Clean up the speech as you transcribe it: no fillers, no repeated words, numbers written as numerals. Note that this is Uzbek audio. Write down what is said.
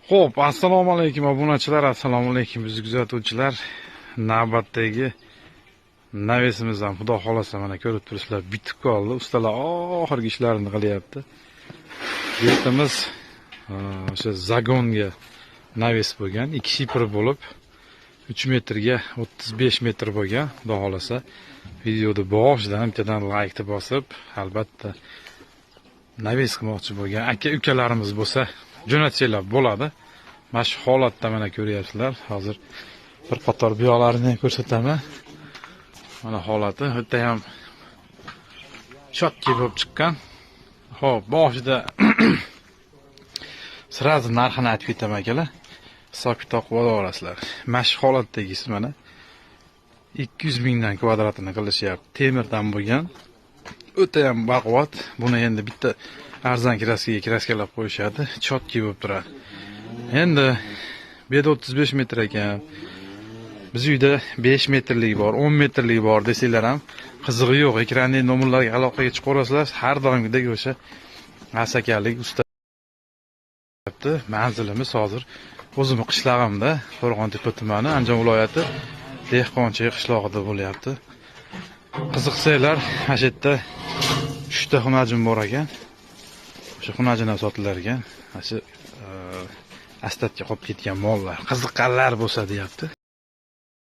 Xo'p, assalomu alaykum obunachilar, assalomu alaykum bizni kuzatuvchilar. Navbatdagi навес imiz ham, xudo xolasa, mana ko'rib turibsizlar, bitib qoldi. Ustalar oxirgi ishlarini qilyapti. Betimiz o'sha загон ga навес bo'lgan, ikki шипр bo'lib, 3 metrga 35 metr bo'lgan. Xudo xolasa, videoni boshidan bittadan laykni bosib, albatta навес qilmoqchi bo'lgan aka ukalarimiz bo'lsa, jo'natsanglar bo'ladi. Mana shu holatda, mana ko'ryapsizlar. Hozir bir qator buyoqlarini ham ko'rsataman. Mana holati o'ta ham чёткий bo'lib chiqqan. Xo'p, boshida сразу narxini aytib ketaman, akalar. Hisob kitob qilib olasizlar. Mana shu holatdagisi mana 200 mingdan kvadratini qilishyapti. Temirdan bo'lgan. O'ta ham baquvvat. Buni endi bitta arzon краска ga краска lab qo'yishadi. Чёткий bo'lib turadi. Endi bu yerda 35 metr ekan. Biz uyda 5 metrlik bor, 10 metrlik bor desanglar ham qizig'i yo'q. Ekrandagi nomerlarga aloqaga chiqaverasizlar. Har doimgidek o'sha asakalik usta. Manzilimiz hozir o'zimni qishlog'imda, Qo'rg'ontepa tumani, Andijon viloyati, Dehqonchilik qishlog'ida bo'lyapti. Qiziqsanglar, mana shu yerda 3 ta xunajin bor ekan. O'sha xunajin ham sotilar ekan. Mana shu остатка qolib ketgan mollar. Qiziqqanlar bo'lsa deyapti.